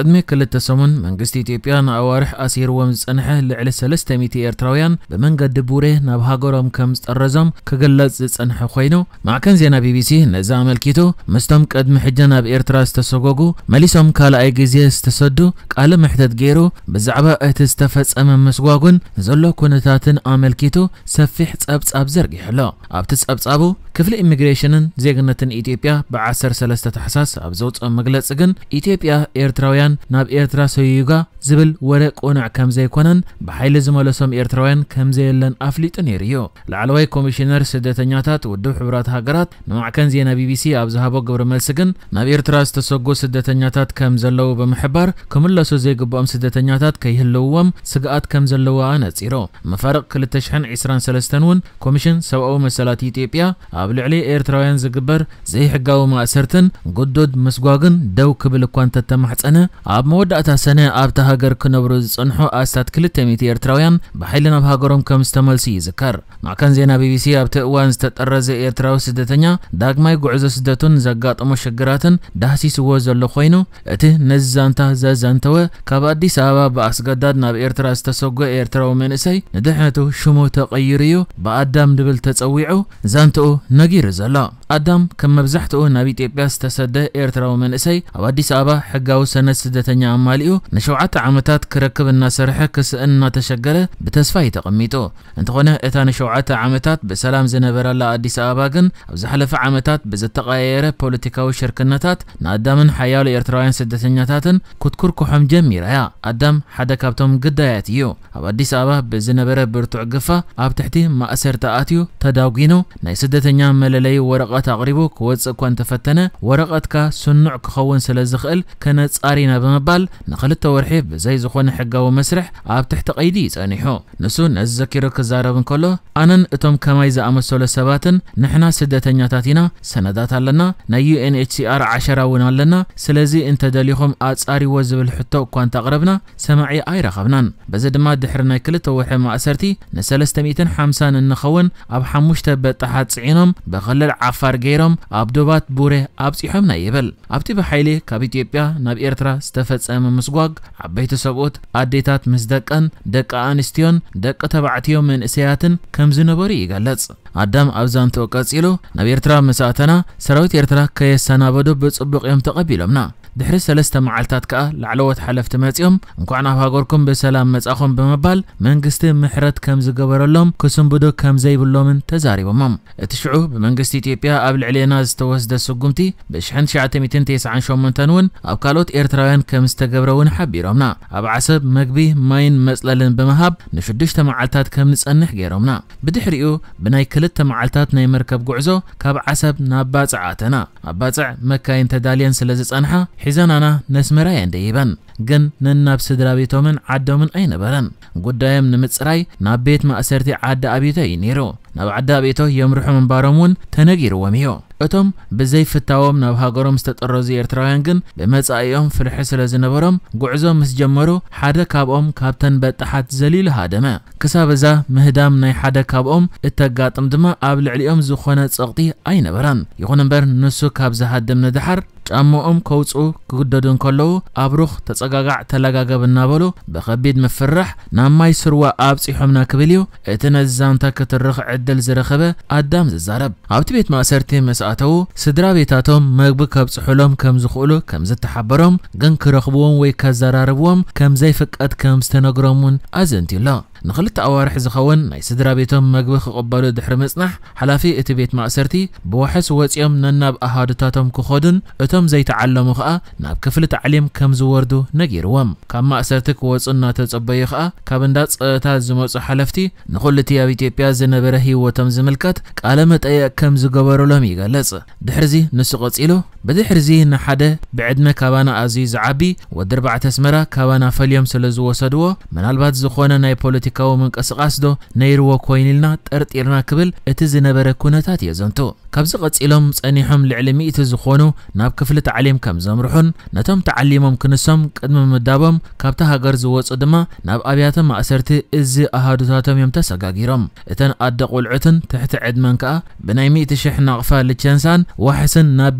ቅድሚ ክልተ ሰሙን መንግስቲ ኢትዮጵያ ንኣዋርሕ ኣሲርዎም ዝጸንሐ ልዕሊ ሰለስተ ሚእቲ ኤርትራውያን ብመንገዲ ቡሬ ናብ ሃገሮም ከም ዝጠረዞም ክግለጽ ዝጸንሐ ኮይኑ፣ ማዕከን ዜና ቢቢሲ ነዚ ኣመልኪቱ ምስቶም ቅድሚ ሕጂ ናብ ኤርትራ ዝተሰጎጉ መሊሶም ካልኣይ ግዜ ዝተሰዱ ቃለ መሕተት ገይሩ፣ ብዛዕባ እቲ ዝተፈጸመ ምስጓጉን ዘሎ ኩነታትን ኣመልኪቱ ሰፊሕ ጸብጻብ ዘርጊሑ ኣሎ። ኣብቲ ጸብጻቡ፣ ክፍሊ ኢሚግሬሽንን ዜግነትን ኢትዮጵያ ብ ዓሰርተ ሰለስተ ታሕሳስ ኣብ ዘውጽኦ መግለጺ ግን፣ ኢትዮጵያ ኤርትራውያን ናብ ኤርትራ ሰዩጋ ዝብል ወረ ቅኑዕ ከም ዘይኮነን ብሓይሊ ዝመለሶም ኤርትራውያን ከም ዘየለን ኣፍሊጡ ነይሩ እዩ። ላዕለዋይ ኮሚሽነር ስደተኛታት ውድብ ሕቡራት ሃገራት ንማዕከን ዜና ቢቢሲ ኣብ ዝሃቦ ግብረ መልሲ ግን፣ ናብ ኤርትራ ዝተሰጉ ስደተኛታት ከም ዘለዉ ብምሕባር፣ ክምለሱ ዘይግብኦም ስደተኛታት ከይህልውዎም ስግኣት ከም ዘለዎ ኣነጺሩ። መፋርቕ ክልተ ሽሕን ዕስራን ሰለስተን እውን ኮሚሽን ሰብኣዊ መሰላት ኢትዮጵያ ኣብ ልዕሊ ኤርትራውያን ዝግበር ዘይሕጋዊ ማእሰርትን ግዱድ ምስጓግን ደው ክብል እኳ እንተተማሕጸነ፣ ኣብ መወዳእታ ሰነ ኣብታ ሃገር ክነብሩ ዝጸንሑ ኣስታት ክልተ ሚእቲ ኤርትራውያን ብሓይሊ ናብ ሃገሮም ከም ዝተመልሱ ይዝከር። ማዕከን ዜና ቢቢሲ ኣብቲ እዋን ዝተጠረዘ ኤርትራዊ ስደተኛ ዳግማይ ጉዕዞ ስደቱን ዘጋጠሞ ሽግራትን ዳህሲስዎ ዘሎ ኮይኑ፣ እቲ ነዚ ዛንታ ዘዘንተወ ካብ ኣዲስ ኣበባ ብኣስገዳድ ናብ ኤርትራ ዝተሰጎ ኤርትራዊ መንእሰይ ንድሕነቱ ሽሙ ተቐይሩ እዩ ብኣዳም ድብል ተጸዊዑ ዛንትኡ ነጊሩ ዘሎ። ኣዳም ከም መብዛሕትኡ ናብ ኢትዮጵያ ዝተሰደ ኤርትራዊ መንእሰይ ኣብ ኣዲስ ኣበባ ሕጋዊ ሰነድ ስደተኛ ኣማሊኡ ንሸውዓተ ዓመታት ክረክብ እናሰርሐ ክስእን እናተሸገረ ብተስፋ እዩ ተቐሚጡ። እንተኾነ እታ ንሸውዓተ ዓመታት ብሰላም ዝነበረላ ኣዲስ ኣበባ ግን ኣብ ዝሓለፈ ዓመታት ብዝተቐያየረ ፖለቲካዊ ሽርክነታት ንኣዳምን ሓያሎ ኤርትራውያን ስደተኛታትን ክትኩርኩሖም ጀሚራ እያ። ኣዳም ሓደ ካብቶም ግዳያት እዩ። ኣብ ኣዲስ ኣበባ ብዝነበረ ብርቱዕ ግፋ ኣብ ትሕቲ ማእሰርቲ ኣትዩ ተዳጒኑ፣ ናይ ስደተኛ መለለዪ ወረቐት ኣቕሪቡ ክወጽእ እኳ እንተፈተነ፣ ወረቐትካ ስኑዕ ክኸውን ስለ ዝኽእል ከነጻሪ ኢና ብምባል ንኽልተ ወርሒ ብዘይ ዝኾነ ሕጋዊ መስርሕ ኣብ ትሕቲ ቀይዲ እዩ ጸኒሑ። ንሱ ነዚ ዘኪሩ ክዛረብ እንከሎ፣ ኣነን እቶም ከማይ ዝኣመሰሉ ሰባትን ንሕና ስደተኛታት ኢና፣ ሰነዳት ኣለና፣ ናይ ዩ ኤን ኤች ሲ ኣር ዓሸራ እውን ኣለና፣ ስለዚ እንተደሊኹም ኣጻሪዎ ዝብል ሕቶ እኳ እንተቕረብና ሰማዒ ኣይረኸብናን። በዚ ድማ ድሕሪ ናይ ክልተ ወርሒ ማእሰርቲ ንሰለስተ ሚእትን ሓምሳን እንኸውን ኣብ ሓሙሽተ በጣሓት ጽዒኖም ብክልል ዓፋር ገይሮም ኣብ ዶባት ቡሬ ኣብጺሖምና ይብል። ኣብቲ ብሓይሊ ካብ ኢትዮጵያ ናብ ኤርትራ ዝተፈጸመ ምስጓግ፣ ዓበይቲ ሰብኡት፣ ኣዴታት ምስ ደቀን፣ ደቂ ኣንስትዮን ደቂ ተባዕትዮ መንእሰያትን ከም ዝነበሩ ይገልጽ። ኣዳም ኣብ ዛንትኡ ቀጺሉ፣ ናብ ኤርትራ ምስ ኣተና፣ ሰራዊት ኤርትራ ከየሰናበዱ ብጽቡቕ እዮም ተቐቢሎምና። ድሕሪ ሰለስተ መዓልታት ከኣ ላዕለዎት ሓለፍቲ መጺኦም፣ እንኳዕ ናብ ሃገርኩም ብሰላም መጻኹም ብምባል መንግስቲ ምሕረት ከም ዝገበረሎም ክስንብዱ ከም ዘይብሎምን ተዛሪቦሞም። እቲ ሽዑ ብመንግስቲ ኢትዮጵያ ኣብ ልዕሌና ዝተወስደ ስጉምቲ ብሽሕን ትሽዓተ ሚእትን ተስዓን ሸሞንተን እውን ኣብ ካልኦት ኤርትራውያን ከም ዝተገብረ እውን ሓቢሮምና። ኣብ ዓሰብ መግቢ፣ ማይን መጽለልን ብምሃብ ንሽዱሽተ መዓልታት ከም ንጸንሕ ገይሮምና። ብድሕሪኡ ብናይ ክልተ መዓልታት ናይ መርከብ ጉዕዞ ካብ ዓሰብ ናብ ባጽዕ ኣተና። ኣብ ባጽዕ መካይን ተዳልየን ስለ ዝጸንሓ ሒዘናና ነስመራ እየን ደይበን። ግን ነናብ ስድራ ቤቶምን ዓዶምን ኣይነበረን። ጉዳዮም ንምጽራይ ናብ ቤት ማእሰርቲ ዓዲ ኣቤቶ እዩ ነይሩ። ናብ ዓዲ ኣቤቶ የምርሑ ምንባሮም እውን ተነጊርዎም እዩ። እቶም ብዘይ ፍታዎም ናብ ሃገሮም ዝተጠረዙ ኤርትራውያን ግን ብመጻኢኦም ፍርሒ ስለ ዝነበሮም ጉዕዞ ምስ ጀመሩ ሓደ ካብኦም ካብተን በጣሓት ዘሊሉ ሃደመ። ክሳብ እዛ ምህዳም ናይ ሓደ ካብኦም እተጋጥም ድማ ኣብ ልዕሊኦም ዝኾነ ጸቕጢ ኣይነበረን። ይኹን እምበር ንሱ ካብ ዝሃድም ንደሓር ጫማኦም ከውጽኡ ክግደዱ እንከለዉ ኣብ ሩኽ ተጸጋጋዕ ተለጋገብ እናበሉ ብኸቢድ ምፍርራሕ ናብ ማይ ስርዋ ኣብጺሖምና ክብል እዩ እቲ ነዚ ዛንታ ክትርኽ ዕድል ዝረኸበ ኣዳም ዝዛረብ። ኣብቲ ቤት ማእሰርቲ ምስ ኣተዉ ስድራ ቤታቶም መግቢ ከብጽሑሎም ከም ዝኽእሉ ከም ዝተሓበሮም፣ ግን ክረኽብዎም ወይ ከዘራርብዎም ከም ዘይፍቀድ ከም ዝተነግሮም እውን ኣዘንትዩ ኣሎ። ንኽልተ ኣዋርሕ ዝኸውን ናይ ስድራ ቤቶም መግቢ ክቕበሉ ድሕሪ ምጽናሕ፣ ሓላፊ እቲ ቤት ማእሰርቲ ብዋሕስ ወጺኦም ነናብ ኣሃዱታቶም ክኸዱን እቶም ዘይተዓለሙ ኸኣ ናብ ክፍሊ ታዕሊም ከም ዝወርዱ ነጊርዎም። ካብ ማእሰርቲ ክወጹ እናተጸበዩ ኸኣ ካብ እንዳ ጸጥታ ዝመጹ ሓለፍቲ ንኹሉ እቲ ኣብ ኢትዮጵያ ዝነበረ ህይወቶም ዝምልከት ቃለ መጠየቕ ከም ዝገበሩሎም ይገልጽ። ድሕርዚ ንሱ ቀጺሉ፣ ብድሕርዚ ንሓደ ብዕድመ ካባና ኣዝዩ ዝዓቢ ወዲ ኣርባዕተ ኣስመራ ካባና ፈልዮም ስለ ዝወሰድዎ፣ ምናልባት ዝኾነ ናይ ፖለቲካዊ ምንቅስቓስ ዶ ነይርዎ ኮይኑ ኢልና ጠርጢርና ክብል እቲ ዝነበረ ኩነታት የዘንቱ። ካብዚ ቀጺሎም ጸኒሖም ልዕሊ ሚእቲ ዝኾኑ ናብ ክፍሊ ታዕሊም ከም ዘምርሑን ነቶም ተዓሊሞም ክንሶም ቅድሚ ምዳቦም ካብታ ሃገር ዝወጹ ድማ ናብ ኣብያተ ማእሰርቲ እዚ ኣሃዱታቶም እዮም ተሰጋጊሮም። እተን ኣደ ቁልዑትን ትሕቲ ዕድመን ከኣ ብናይ ሚእቲ ሽሕ ናቕፋ ልቸንሳን ዋሕስን ናብ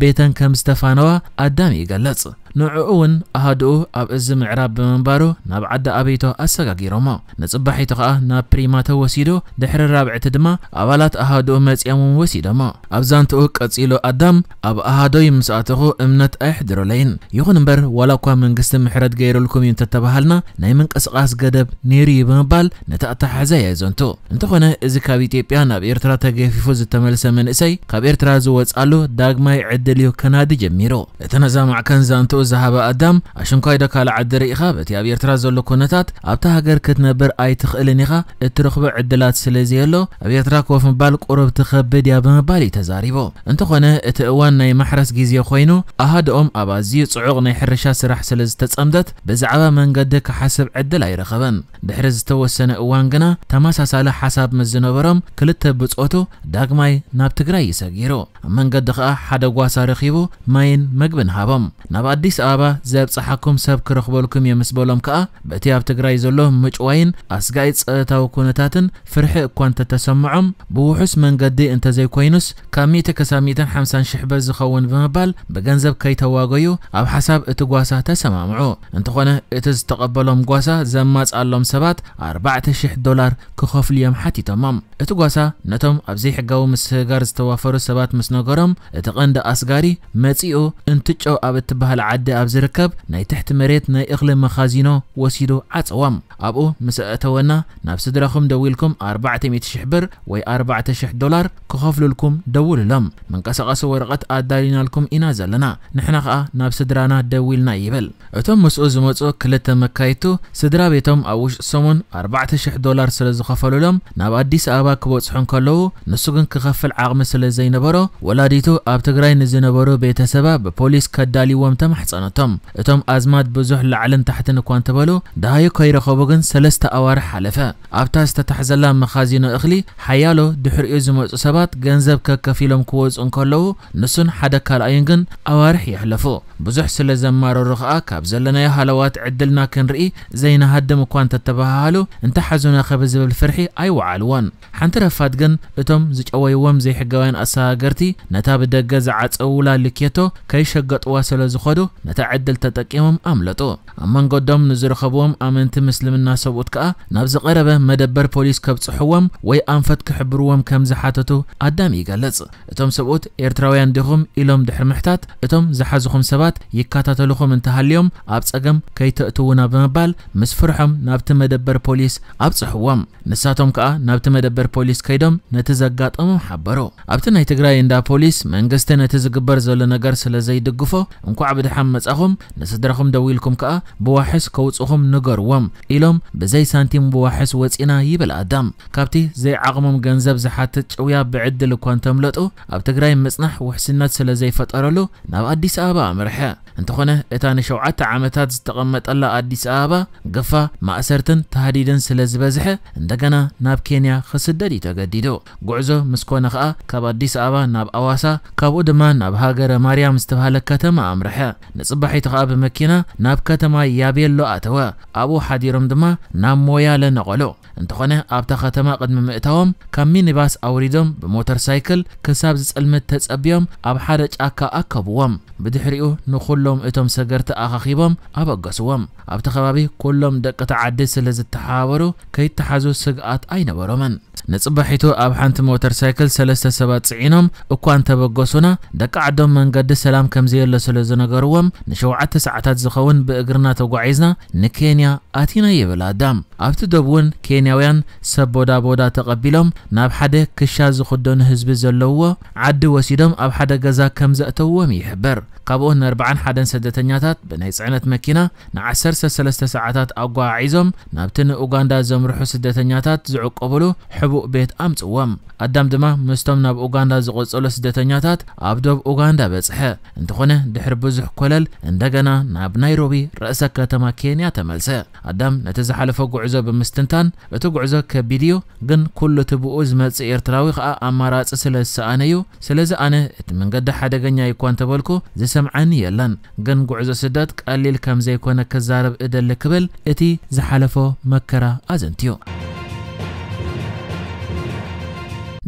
ቤተን ከም ዝተፋነዋ ኣዳም ይገልጽ። ንዕኡ እውን ኣሃድኡ ኣብ እዚ ምዕራብ ብምንባሩ ናብ ዓዲ ኣበይቶ ኣሰጋጊሮሞ። ንጽባሒቱ ከኣ ናብ ፕሪማ ተወሲዱ፣ ድሕሪ ራብዕቲ ድማ ኣባላት ኣሃድኡ መጺኦም ወሲዶሞ። ኣብ ዛንትኡ ቀጺሉ ኣዳም፣ ኣብ ኣሃዶይ ምስ ኣተኹ እምነት ኣየሕድረለይን። ይኹን እምበር ዋላ እኳ መንግስቲ ምሕረት ገይሩልኩም እዩ እንተተባሃልና ናይ ምንቅስቓስ ገደብ ነይሩ እዩ ብምባል ነቲ ኣተሓሕዛ የዘንቱ። እንተኾነ እዚ ካብ ኢትዮጵያ ናብ ኤርትራ ተገፊፉ ዝተመልሰ መንእሰይ ካብ ኤርትራ ዝወጽኣሉ ዳግማይ ዕድል እዩ ከናዲ ጀሚሩ። እቲ ነዛ ማዕከን ዛንትኡ ዝሃበ ኣዳም ኣሽንኳይ ዶ ካልእ ዓዲ ርኢኻ በቲ ኣብ ኤርትራ ዘሎ ኩነታት ኣብታ ሃገር ክትነብር ኣይትኽእልን ኢኻ፣ እትረኽቦ ዕድላት ስለ ዘየሎ ኣብ ኤርትራ ኮፍ ምባል ቁሩብ ትኸብድ እያ ብምባል እዩ ተዛሪቡ። እንተኾነ እቲ እዋን ናይ ማሕረስ ግዜ ኮይኑ ኣሃድኦም ኣብ ኣዝዩ ጽዑቕ ናይ ሕርሻ ስራሕ ስለ ዝተጸምደት ብዛዕባ መንገዲ ክሓስብ ዕድል ኣይረኸበን። ድሕሪ ዝተወሰነ እዋን ግና ተመሳሳሊ ሓሳብ ምስ ዝነበሮም ክልተ ብጾቱ ዳግማይ ናብ ትግራይ ይሰጊሩ። ኣብ መንገዲ ኸኣ ሓደ ጓሳ ረኺቡ ማይን መግብን ሃቦም። ናብ ኣዲስ ኣበባ ዘብጽሓኩም ሰብ ክረኽበልኩም እየ ምስ በሎም ከኣ በቲ ኣብ ትግራይ ዘሎ ምጭዋይን ኣስጋኢ ጸጥታዊ ኩነታትን ፍርሒ እኳ እንተተሰምዖም ብውሑስ መንገዲ እንተዘይኮይኑስ ካብ ሚእቲ ክሳብ ሚእትን ሓምሳን ሽሕ ብር ዝኸውን ብምባል ብገንዘብ ከይተዋገዩ ኣብ ሓሳብ እቲ ጓሳ ተሰማምዑ። እንተኾነ እቲ ዝተቐበሎም ጓሳ ዘማጽኣሎም ሰባት ኣርባዕተ ሽሕ ዶላር ክኸፍሉ እዮም ሓቲቶሞም። እቲ ጓሳ ነቶም ኣብ ዘይሕጋዊ ምስግጋር ዝተዋፈሩ ሰባት ምስ ነገሮም እቲ ቀንዲ ኣስጋሪ መጺኡ እንትጮ ኣብ እትበሃል ዓዲ ኣብ ዝርከብ ናይ ትሕቲ መሬት ናይ እኽሊ መኻዚኖ ወሲዱ ዓጸዎም። ኣብኡ ምስ ኣእተወና ናብ ስድራኹም ደዊልኩም ኣርባዕተ ሚእቲ ሽሕ ብር ወይ ኣርባዕተ ሽሕ ዶላር ክኸፍሉልኩም ደውሉሎም። መንቀሳቐሲ ወረቐት ኣዳሊናልኩም ኢና ዘለና። ንሕና ኸኣ ናብ ስድራና ደዊልና ይብል። እቶም ምስኡ ዝመጹ ክልተ መካይድቱ ስድራ ቤቶም ኣብ ውሽጢ ሰሙን ኣርባዕተ ሽሕ ዶላር ስለ ዝኸፈሉሎም ናብ ኣዲስ ኣበባ ክበጽሑ እንከለዉ ንሱ ግን ክኸፍል ዓቕሚ ስለ ዘይነበሮ ወላዲቱ ኣብ ትግራይ ንዝነበሩ ቤተሰባ ብፖሊስ ከዳልይዎም ተማሕጸነቶም። እቶም ኣዝማድ ብዙሕ ላዕልን ታሕትን እኳ እንተበሉ ደሃዩ ከይረኸቡ ግን ሰለስተ ኣዋርሕ ሓለፈ። ኣብታ ዝተታሕዘላ መኻዚኖ እኽሊ ሓያሎ ድሕሪኡ ዝመጹ ሰባት ገንዘብ ከከፊሎም ክወጹ እንከለዉ ንሱን ሓደ ካልኣዩን ግን ኣዋርሕ የሕለፉ። ብዙሕ ስለ ዘማረሩ ኸኣ ካብ ዘለናዮ ሃለዋት ዕድልና ክንርኢ ዘይንሃድም እኳ እንተተበሃሃሉ እንተሓዙናኸ ብዝብል ፍርሒ ኣይወዓልዎን። ሓንቲ ረፋድ ግን እቶም ዝጨወይዎም ዘይሕጋውያን ኣሰጋገርቲ ነታ ብደገ ዝዓጸውላ ልኬቶ ከይሸገጥዋ ስለ ዝኾዱ ነታ ዕድል ተጠቂሞም ኣምለጡ። ኣብ መንገዶም ንዝረኸብዎም ኣመንቲ ምስልምና ሰብኡት ከኣ ናብ ዝቐረበ መደበር ፖሊስ ከብጽሕዎም ወይ ኣንፈት ክሕብርዎም ከም ዝሓተቱ ኣዳም ይገልጽ። እቶም ሰብኡት ኤርትራውያን ዲኹም ኢሎም ድሕሪ ምሕታት እቶም ዝሓዝኹም ሰባት ይከታተልኹም እንተሃልዮም ኣብ ጸገም ከይተእትዉና ብምባል ምስ ፍርሖም ናብቲ መደበር ፖሊስ ኣብጽሕዎም። ንሳቶም ከኣ ናብቲ መደበር ፖሊስ ከይዶም ነቲ ዘጋጠሞም ሓበሩ። ኣብቲ ናይ ትግራይ እንዳ ፖሊስ መንግስቲ ነቲ ዝግበር ዘሎ ነገር ስለ ዘይድግፎ እንኳዕ ብድሓን መጻኹም፣ ንስድራኹም ደዊልኩም ከኣ ብዋሕስ ከውጽኹም ንገርዎም ኢሎም ብዘይ ሳንቲም ብዋሕስ ወጺና ይብል ኣዳም። ካብቲ ዘይዓቕሞም ገንዘብ ዝሓትት ጭውያ ብዕድል እኳ እንተምለጡ ኣብ ትግራይ ምጽናሕ ውሕስነት ስለ ዘይፈጠረሉ ናብ ኣዲስ ኣበባ ኣምርሐ። እንተኾነ እታ ንሸውዓተ ዓመታት ዝተቐመጠላ ኣዲስ ኣበባ ግፋ፣ ማእሰርትን ታህዲድን ስለ ዝበዝሐ እንደገና ናብ ኬንያ ክስደድ እዩ ተገዲዱ። ጉዕዞ ምስ ኮነ ኸኣ ካብ ኣዲስ ኣበባ ናብ ኣዋሳ ካብኡ ድማ ናብ ሃገረ ማርያም ዝተባህለ ከተማ ኣምርሐ። ንጽባሒቱ ኸኣ ብመኪና ናብ ከተማ ያቤሎ ኣተወ። ኣብኡ ሓዲሮም ድማ ናብ ሞያለ ነቐሉ። እንተኾነ ኣብታ ከተማ ቅድሚ ምእታዎም ካብ ሚኒባስ ኣውሪዶም ብሞተር ሳይክል ክሳብ ዝጸልምት ተጸቢዮም ኣብ ሓደ ጫካ ኣከብዎም። ብድሕሪኡ ንኹሎም እቶም ሰገርቲ ኣኻኺቦም ኣበገስዎም። ኣብቲ ከባቢ ኩሎም ደቂ እቲ ዓዲ ስለ ዝተሓባበሩ ከይተሓዙ ስግኣት ኣይነበሮምን። ንጽባሒቱ ኣብ ሓንቲ ሞተር ሳይክል ሰለስተ ሰባት ጽዒኖም እኳ እንተበገሱና ደቂ ዓዶም መንገዲ ሰላም ከም ዘየሎ ስለ ዝነገርዎም ንሸውዓተ ሰዓታት ዝኸውን ብእግርና ተጓዒዝና ንኬንያ ኣቲና ይብል ኣዳም። ኣብቲ ዶብ እውን ኬንያውያን ሰብ ቦዳ ቦዳ ተቐቢሎም ናብ ሓደ ክሻ ዝኽደኑ ህዝቢ ዘለውዎ ዓዲ ወሲዶም ኣብ ሓደ ገዛ ከም ዘእተውዎም ይሕበር። ካብኡ ንኣርባዓን ሓደን ስደተኛታት ብናይ ጽዕነት መኪና ንዓሰርተ ሰለስተ ሰዓታት ኣጓዓዒዞም ናብቲ ንኡጋንዳ ዘምርሑ ስደተኛታት ዝዕቆብሉ ሕቡእ ቤት ኣምጽዎም። ኣዳም ድማ ምስቶም ናብ ኡጋንዳ ዝቐጸሉ ስደተኛታት ኣብ ዶብ ኡጋንዳ በጽሐ። እንተኾነ ድሕሪ ብዙሕ ኮለል እንደገና ናብ ናይሮቢ ርእሰ ከተማ ኬንያ ተመልሰ። ኣዳም ነቲ ዝሓለፎ ጉዕዞ ብምስትንታን እቲ ጉዕዞ ከቢድ እዩ፣ ግን ኩሉ እቲ ብኡ ዝመጽእ ኤርትራዊ ኸኣ ኣማራጺ ስለ ዝሰኣነ እዩ። ስለዚ ኣነ እቲ መንገዲ ሓደገኛ እዩ እኳ እንተበልኩ ዝሰምዓኒ የለን፣ ግን ጉዕዞ ስደት ቀሊል ከም ዘይኮነ ክዛረብ እደሊ ክብል እቲ ዝሓለፎ መከራ ኣዘንትዩ።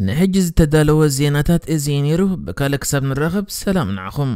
ንሕጂ ዝተዳለወ ዜናታት እዚ እዩ ነይሩ። ብካልእ ክሳብ ንራኸብ ሰላም ንዓኹም።